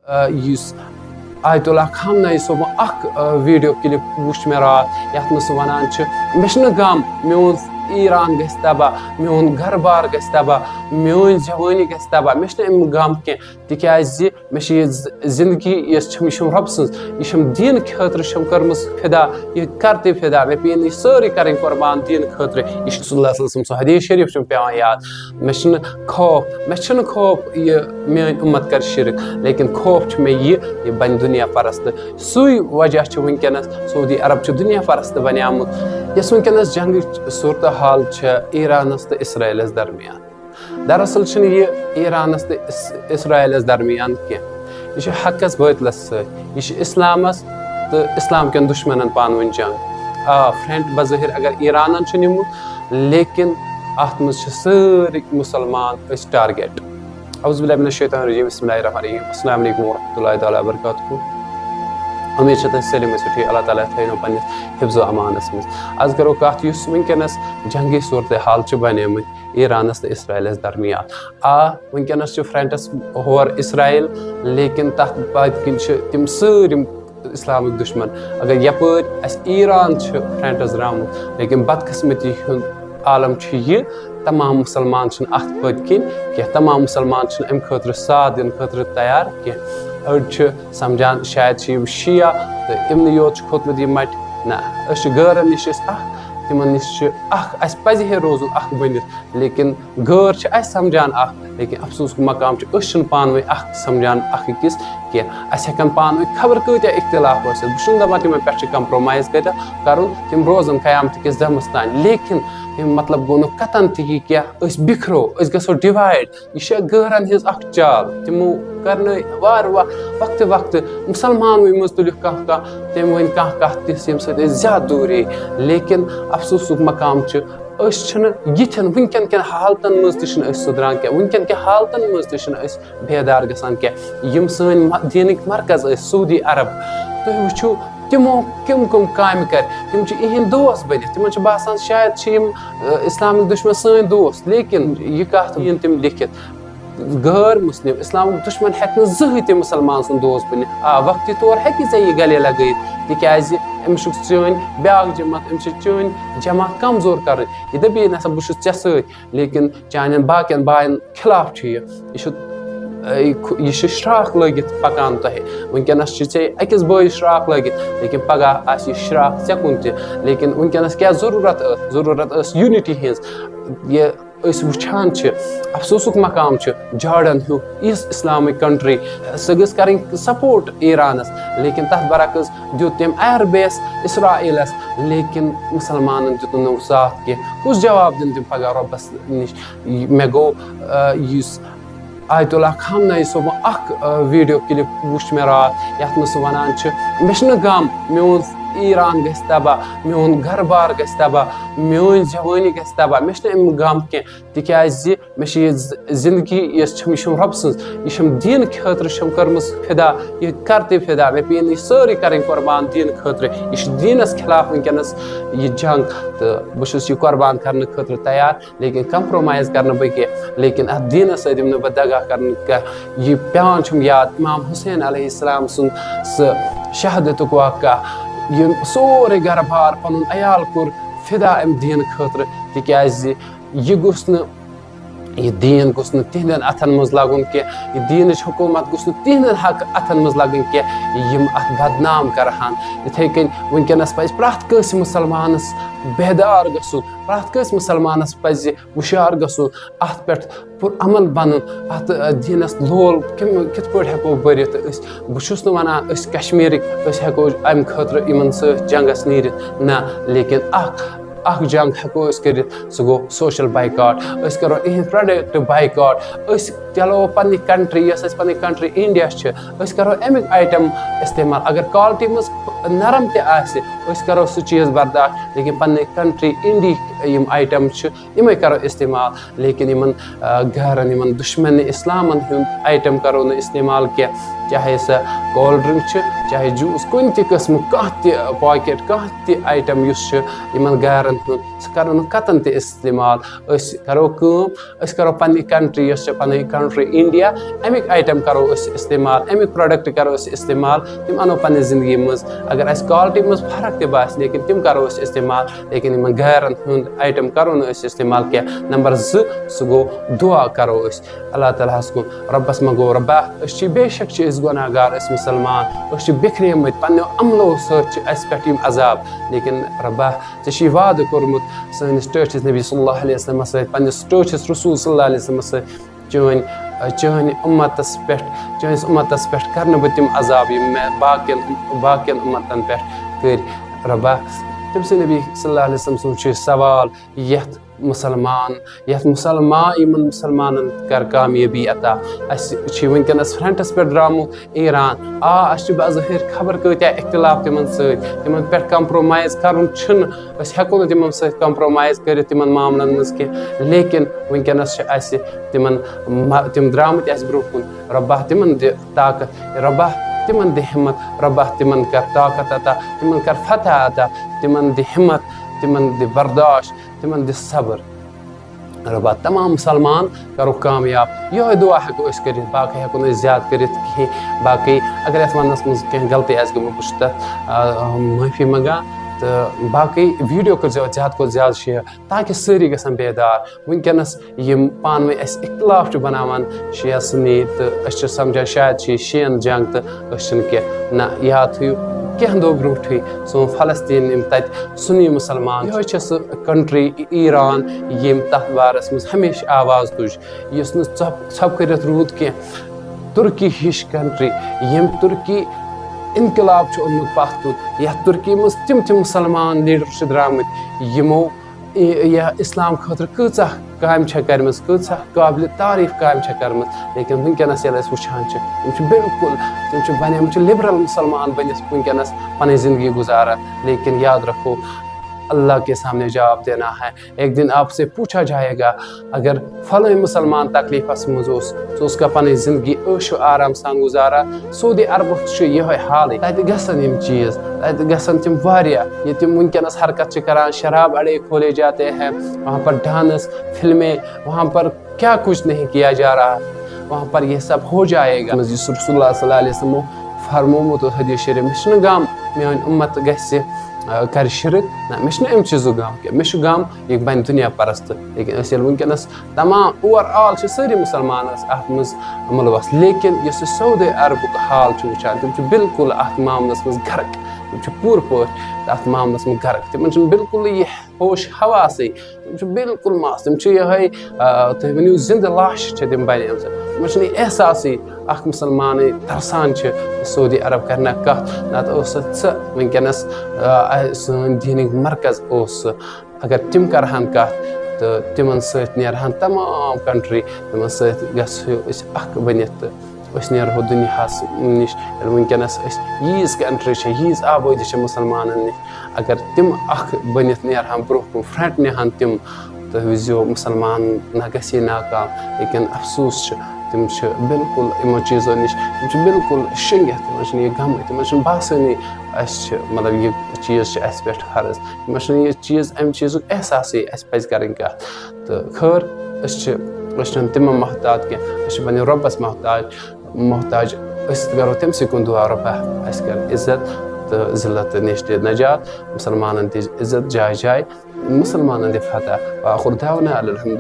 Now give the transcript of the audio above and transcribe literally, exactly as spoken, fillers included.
آ، یُس آیت اللہ خامنہ ای صٲبُن اکھ، آ، ویڈیو کلپ وُچھ مےٚ راتھ، یتھ منٛز سُہ ونان چھُ، "مےٚ چھُنہٕ غم میون ایران گژھِ تباہ، میون گرٕ بار گژھِ تباہ، میٲنۍ جوٲنی گژھِ تباہ، مےٚ چھُنہٕ امیُک غم کینٛہہ، تِکیازِ مےٚ چھِ یہِ ز-، زندگی یۄس چھم، یہِ چھم رۄب سٕنٛز، یہِ چھم دیٖنہٕ خٲطرٕ چھم کٔرمٕژ فدا، یہِ کرٕ تہِ فدا، مےٚ پیٚیہِ نہٕ یہِ سٲرٕے کرٕنۍ قربان دیٖنہٕ خٲطرٕ۔" یہِ چھُ رسول اللہ صلی اللہ علیہ وسلم سُنٛد حدیث شریف چھُم پٮ۪وان یاد۔ مےٚ چھُنہٕ خوف، مےٚ چھُنہٕ خوف یہِ میٲنۍ اُمت کَرِ شِرک، لیکن خوف چھُ مےٚ یہِ، یہِ بَنہِ دُنیا پرست۔ سُے وجہ چھُ وٕنکیٚنَس سعودی عرب چھُ دُنیا پرست بَنیومُت۔ یۄس وٕنکیٚنَس جنگٕچ صورتحال چھےٚ ایرانَس تہٕ اسرائیلَس درمیان۔ دراصل چھُنہٕ یہِ ایرانَس تہٕ اس-، اسرائیلَس درمیان کینٛہہ۔ یہِ چھُ حقَس بٲطلَس سۭتۍ۔ یہِ چھُ اسلامَس تہٕ اسلام کٮ۪ن دُشمنَن پانہٕ ؤنۍ جنگ۔ آ، فرنٹ بظٲہِر اگر ایرانَن چھُ نیومُت، لیکن اتھ منٛز چھِ سٲری مسلمان أسۍ ٹارگیٹ۔ اعوذ باللہ من الشیطان الرجیم، بسم اللہ الرحمن الرحیم، السلام علیکم ورحمۃ اللہ تعالیٰ وبرکاتہ۔ امید چھِ تۄہہِ سٲلِم ٲسِو ٹھیٖک، اللہ تعالیٰ تھٲینو پننِس حفظ و امانس منٛز۔ از کرو کتھ یُس وٕنکیٚنس جنگی صورتحال چھِ بنیمٕتۍ ایرانس تہٕ اسرائیلس درمیان۔ آ، وٕنکیٚنس چھُ فرنٹس ہور اسرائیل، لیکن تتھ پتہٕ کِنۍ چھِ تِم سٲری اسلامٕکۍ دُشمن۔ اگر یپٲرۍ اسہِ ایران چھُ فرنٹس درامُت، لیکن بدقسمتی ہُنٛد عالم چھُ یہِ، تمام مسلمان چھِنہٕ اتھ پٔتۍ کِنۍ کینٛہہ، تمام مسلمان چھِنہٕ امہِ خٲطرٕ ساتھ دِنہٕ خٲطرٕ تیار کینٛہہ۔ أڑۍ چھِ سمجھان شاید چھِ یِم شیعہ تہٕ یِمنٕے یوت چھُ کھوٚتمُت یہِ مٹہِ۔ نہ، أسۍ چھِ غٲرن نِش أسۍ اکھ، تِمن نِش چھِ اکھ، اسہِ پزِ ہے روزُن اکھ بٔنِتھ۔ لیکن غٲر چھِ اسہِ سمجھان اکھ، لیکن افسوسُک مقام چھُ، أسۍ چھِنہٕ پانہٕ ؤنۍ اکھ سمجھان اکھ أکِس کینٛہہ۔ اسہِ ہٮ۪کن پانہٕ ؤنۍ خبر کۭتیاہ اختلاف ٲسِتھ، بہٕ چھُس نہٕ دپان تِمن پٮ۪ٹھ چھُ compromise کۭتیاہ کرُن، تِم روزن قیامت کِس دۄہس تام۔ لیکن تمیُک مطلب گوٚو نہٕ قطعاً تہِ یہِ کینٛہہ أسۍ بِکھرو، أسۍ گژھو divide۔ یہِ چھےٚ غٲرن ہٕنٛز اکھ چال، تِمو کرنٲے وارٕ وارٕ وقتہٕ وقتہٕ مسلمانوٕے منٛز تُلِکھ کانٛہہ کانٛہہ، تِم ؤنۍ کانٛہہ کتھ تِژھ ییٚمہِ سۭتۍ أسۍ زیادٕ دوٗر یی۔ لیکن افسوسُک مقام چھُ، أسۍ چھِنہٕ یِتھٮ۪ن وٕنکٮ۪ن کٮ۪ن حالتن منٛز تہِ چھِنہٕ أسۍ سُدران کینٛہہ، وٕنکٮ۪ن کٮ۪ن حالتن منٛز تہِ چھِنہٕ أسۍ بیدار گژھان کینٛہہ۔ یِم سٲنۍ م-، دیٖنٕکۍ مرکز ٲسۍ سعودی عرب، تُہۍ وٕچھِو تِمو کِم کِم کامہِ کَرِ۔ تِم چھِ یِہِنٛدۍ دوس بٔنِتھ، تِمن چھُ باسان شاید چھِ یِم، ٲ، اسلامٕکۍ دُشمن سٲنۍ دوس، لیکن یہِ کَتھ یِن تِم لیکھِتھ۔ غٲر مسلم اسلامُک دُشمن ہیٚکہِ نہٕ زٕہٕے تہِ مسلمان سُنٛد دوس بٔنِتھ۔ آ، وقتی طور ہیٚکہِ ژےٚ یہِ گلے لگٲیِتھ، تِکیازِ أمِس چھُکھ چٲنۍ بیاکھ جماعت، أمِس چھِ چٲنۍ جماعت کمزور کرٕنۍ۔ یہِ دپہِ ہے، نسا بہٕ چھُس ژےٚ سۭتۍ، لیکن چانٮ۪ن باقین باین خلاف چھُ یہِ۔ یہِ چھُ، یہِ چھُ شراکھ لٲگِتھ پکان تۄہہِ۔ وٕنکیٚنس چھُ ژےٚ أکِس بٲیِس شراکھ لٲگِتھ، لیکن پگاہ آسہِ یہِ شراکھ ژےٚ کُن تہِ۔ لیکن وٕنکیٚنس کیٛاہ ضروٗرت ٲس؟ ضروٗرت ٲس unity ہٕنٛز۔ یہِ أسۍ وٕچھان چھِ، افسوسُک مقام چھُ، جارڈن ہیوٗ یِژھ اسلامٕچ country، سۄ گٔژھ کرٕنۍ support ایرانس، لیکن تتھ برعکس دیُت تٔمۍ air base اسرائیلس، لیکن مسلمانن دیُت نہٕ ساتھ کینٛہہ۔ کُس جواب دِن تِم پگاہ رۄبس نِش؟ مےٚ گوٚو، آ، یُس آیت اللہ خامنہ ای صٲبُن اکھ، آ، ویڈیو کلپ وُچھ مےٚ راتھ، یتھ منٛز سُہ ونان چھُ، "مےٚ چھُنہٕ غم میون ایران گژھِ تباہ، میون گرٕ بار گژھِ تباہ، میٲنۍ جوٲنی گژھِ تباہ، مےٚ چھُنہٕ امیُک غم کینٛہہ، تِکیازِ مےٚ چھِ یہِ ز-، زندگی یۄس چھم، یہِ چھم رۄب سٕنٛز، یہِ چھم دیٖنہٕ خٲطرٕ چھم کٔرمٕژ فدا، یہِ کرٕ تہِ فدا، مےٚ پیٚیہِ نہٕ یہِ سٲرٕے کرٕنۍ قربان دیٖنہٕ خٲطرٕ، یہِ چھُ دیٖنس خلاف وٕنکیٚنس یہِ جنگ، تہٕ بہٕ چھُس یہِ قربان کرنہٕ خٲطرٕ تیار، لیکن compromise کرنہٕ بہٕ کینٛہہ، لیکن اتھ دیٖنس سۭتۍ دِمہٕ نہٕ بہٕ دغا کرنہٕ کینٛہہ۔" یہِ پیوان چھُم یاد امام حسین علیہ السلام سُنٛد سُہ شہادتُک واقعہ، یِم سورُے گرٕ بار پنُن عیال کوٚر فدا امہِ دیٖنہٕ خٲطرٕ، تِکیازِ یہِ گوٚژھ نہٕ، یہِ دیٖن گوٚژھ نہٕ تِہنٛدٮ۪ن اتھن منٛز لگُن کینٛہہ، یہِ دیٖنٕچ حکوٗمت گوٚژھ نہٕ تِہنٛدٮ۪ن حق اتھن منٛز لگٕنۍ کینٛہہ، یِم اتھ بدنام کرہن۔ یِتھے کٔنۍ وٕنکیٚنس پزِ پرٛٮ۪تھ کٲنٛسہِ مسلمانس بیدار گژھُن، پرٛٮ۪تھ کٲنٛسہِ مسلمانس پزِ ہُشیار گژھُن، اتھ پٮ۪ٹھ پُر عمل بنُن، اتھ، ٲ، دیٖنس لول کمہِ، کِتھ پٲٹھۍ ہٮ۪کو بٔرِتھ أسۍ۔ بہٕ چھُس نہٕ ونان أسۍ کشمیٖرٕکۍ، أسۍ ہٮ۪کو امہِ خٲطرٕ یِمن سۭتۍ جنگس نیٖرِتھ، نہ، لیکن اکھ، اکھ جنگ ہٮ۪کو أسۍ کٔرِتھ، سُہ گوٚو social boycott۔ أسۍ کرو یِہنٛدۍ product boycott، أسۍ چلاوو پننہِ country، یۄس اسہِ پنٕنۍ country India چھِ، أسۍ کرو امیُک item استعمال۔ اگر quality منٛز نرم تہِ آسہِ، أسۍ کرو سُہ چیٖز برداشت، لیکن پننہِ country India یِم item چھِ، یِمے کرو استعمال۔ لیکن یِمن، آ، غٲرن، یِمن دُشمن اسلامن ہُنٛد item کرو نہٕ استعمال کینٛہہ، چاہے سۄ cold drink چھِ، چاہے juice، کُنہِ تہِ قٕسمُک کانٛہہ تہِ packet، کانٛہہ تہِ item یُس چھُ یِمن غٲرن ہُنٛد، سُہ کَرو نہٕ کَتَن تہِ استعمال۔ أسۍ کَرو کٲم، أسۍ کَرو پنٛنہِ country، یۄس چھےٚ پنٕنۍ country India، اَمِکۍ item کَرو أسۍ استعمال، اَمِکۍ product کَرو أسۍ استعمال، تِم اَنو پنٛنہِ زِندگی منٛز۔ اگر اَسہِ quality منٛز فرق تہِ باسہِ، لیکن تِم کَرو أسۍ استعمال، لیکن یِمَن غیرَن ہُنٛد item کَرو نہٕ أسۍ استعمال کینٛہہ۔ نمبر زٕ، سُہ گوٚو دُعا کَرو أسۍ اللہ تعالیٰ ہَس کُن، رۄبَس منٛگو، رۄبا، أسۍ چھِ، بے شک چھِ أسۍ گۄناہ گار، أسۍ مُسلمان، أسۍ چھِ بِکھریمٕتۍ، پنٛنیو عملو سۭتۍ چھِ اَسہِ پٮ۪ٹھ یِم عذاب، لیکن رۄبا، ژےٚ چھُے وعدٕ کوٚرمُت سٲنِس ٹٲٹھِس نبی صلی اللہ علیہ وسلمس سۭتۍ، پنٛنِس ٹٲٹھِس رسول صلی اللہ علیہ وسلمس سۭتۍ، چٲنۍ، چٲنۍ اُمتس پٮ۪ٹھ، چٲنِس اُمتس پٮ۪ٹھ کرنہٕ بہٕ تِم عذاب، یِم مےٚ باقین، باقین اُمتن پٮ۪ٹھ کٔرۍ۔ رۄبا، تٔمۍ سٕنٛدِ نبی صلی اللہ علیہ وسلم سُنٛد چھُ سوال، یتھ مُسلمان، یتھ مُسلمان، یِمن مُسلمانن کر کامیٲبی عطا۔ اسہِ چھِ وٕنکیٚنس frontس پٮ۪ٹھ درامُت ایران۔ آ، اسہِ چھِ بظٲہر خبر کۭتیاہ اختلاف تِمن سۭتۍ، تِمن پٮ۪ٹھ compromise کرُن چھُنہٕ، أسۍ ہٮ۪کو نہٕ تِمن سۭتۍ compromise کٔرِتھ تِمن معاملن منٛز کینٛہہ، لیکن وٕنکیٚنس چھِ اسہِ تِمن ما-، تِم درامٕتۍ اسہِ برونٛہہ کُن۔ رۄبا، تِمن دِ طاقت، رۄبا، تِمن دِ ہمت، رۄبا، تِمن کر طاقت عطا، تِمن کر فتح عطا، تِمن دِ ہمت، تِمن دِ برداشت، تِمن دِ صبر۔ رۄبا، تمام مُسلمان کرو کامیاب۔ یِہوٚے دُعا ہٮ۪کو أسۍ کٔرِتھ، باقٕے ہٮ۪کو نہٕ أسۍ زیادٕ کٔرِتھ کِہیٖنۍ۔ باقٕے اگر یَتھ وَننَس منٛز کینٛہہ غلطی آسہِ گٔمٕژ، بہٕ چھُس تَتھ، آ، معٲفی منٛگان۔ تہٕ باقٕے video کٔرۍزیو زیادٕ کھۄتہٕ زیادٕ share، تاکہِ سٲری گژھن بیدار۔ وٕنکیٚنَس یِم پانہٕ ؤنۍ اَسہِ اختلاف چھِ بَناوان شیعہ سُنی، تہٕ أسۍ چھِ سَمجھان شاید چھِ یہِ شیعن جنٛگ، تہٕ أسۍ چھِنہٕ کینٛہہ۔ نہ، یاد تھٲیِو، کینٛہہ دۄہ برونٛٹھٕے سون فلسطیٖن، یِم تَتہِ سُنی مُسلمان، یِہوٚے چھےٚ سُہ country ایران، ییٚمۍ تَتھ بارَس منٛز ہمیشہِ آواز تُج، یُس نہٕ ژھۄپ، ژھۄپہٕ کٔرِتھ روٗد کینٛہہ۔ تُرکی ہِش country، ییٚمۍ تُرکی انقلاب چھُ اوٚنمُت پَتھ کُن، یَتھ تُرکی منٛز تِم تِم مُسلمان leader چھِ درٛامٕتۍ، یِمو ای-، یا اسلام خٲطرٕ کۭژاہ کامہِ چھےٚ کَرِمَژٕ، کۭژاہ قابلِ تعریٖف کامہِ چھےٚ کَرِمَژٕ، لیکن وٕنکیٚنَس ییٚلہِ أسۍ وٕچھان چھِ، تِم چھِ بالکل، تِم چھِ بَنے-، یِم چھِ liberal مُسلمان بٔنِتھ وٕنکیٚنَس پَنٕنۍ زندگی گُزاران۔ لیکن یاد رکھو، اللہ کے سامنے جواب دینا ہے، ایک دن آپ سے پوچھا جائے گا۔ اگر فلٲنۍ مُسلمان تکلیٖفَس منٛز اوس، سُہ اوس کا پَنٕنۍ زندگی عٲش و آرام سان گُزاران، سعودی عربُک چھُ یِہوٚے حالٕے۔ تَتہِ گژھن یِم چیٖز، تَتہِ گژھن تِم واریاہ، یہِ تِم وٕنکیٚنَس حرکت چھِ کَران، شراب اڈے کھولے جاتے ہیں، وہاں پر dance، فلمیں، وہاں پر کیا کچھ نہیں کیا جا رہا ہے، وہاں پر یہ سب ہو جائے گا۔ یُس رسول اللہ صلی اللہ علیہ وسلمو فرمومُت اوس حدیث شریف، مےٚ چھُنہٕ غم میٛٲنۍ اُمت گژھِ، آ، کَرِ شرک، نہ، مےٚ چھُنہٕ اَمہِ چیٖزُک غم کینٛہہ، مےٚ چھُ غم یہِ بَنہِ دُنیا پرست۔ لیکن أسۍ ییٚلہِ وٕنکیٚنَس تمام overall چھِ سٲری مُسلمان أسۍ اَتھ منٛز مُلوث، لیکن یُس یہِ سعودی عربُک حال چھُ وٕچھان، تِم چھِ بالکل اَتھ معاملَس منٛز غرق، تِم چھِ پوٗرٕ پٲٹھۍ اَتھ معاملَس منٛز غرق، تِمَن چھُنہٕ بالکلٕے یہِ ہوش حواسٕے، تِم چھِ بالکل ماس، تِم چھِ یِہوٚے، آ، تُہۍ ؤنِو زِندٕ لاش چھِ تِم بَنیمژٕ، تِمَن چھُنہٕ یہِ احساسٕے، اَکھ مُسلمانٕے ترسان چھِ سعودی عرب کَرنہ کَتھ، نَتہٕ اوس سُہ ژٕ وٕنکیٚنَس، آ، سٲنۍ دیٖنٕکۍ مرکز اوس سُہ۔ اگر تِم کَرٕہَن کَتھ تہٕ تِمَن سۭتۍ نیرٕہَن تمام country، تِمَن سۭتۍ گژھو أسۍ اَکھ بٔنِتھ تہٕ أسۍ نیرہو دُنیاہَس نِش۔ ییٚلہِ وٕنکیٚنَس أسۍ ییٖژ country چھےٚ، ییٖژ آبٲدی چھےٚ مُسلمانَن نِش، اگر تِم اَکھ بٔنِتھ نیرٕہَن برونٛہہ کُن، front نِہَن تِم، تُہۍ وٕچھزیو مُسلمان نہ گژھِ ہے ناکام، لیکن افسوس چھُ، تِم چھِ بالکل یِمو چیٖزو نِش، تِم چھِ بالکل شٔنگِتھ، تِمَن چھُنہٕ یہِ غمٕے، تِمَن چھُنہٕ باسٲنی اَسہِ چھِ، مطلب، یہِ چیٖز چھِ اَسہِ پٮ۪ٹھ فرض، تِمَن چھُنہٕ یہِ چیٖز، اَمہِ چیٖزُک احساسٕے اَسہِ پَزِ کَرٕنۍ کَتھ۔ تہٕ خٲر، أسۍ چھِ، أسۍ چھِنہٕ تِمَن محتاج کینٛہہ، أسۍ چھِ پنٛنِس رۄبَس محتاج، محتاج۔ أسۍ کَرو تٔمۍ سٕے کُن دُعا، رۄبا، اَسہِ کَر عزت تہٕ ذلت نِش تہِ نجات، مُسلمانَن دِژ عزت جایہِ جایہِ، مُسلمانَن دِ فتح۔ وآخر دعوانا الحمد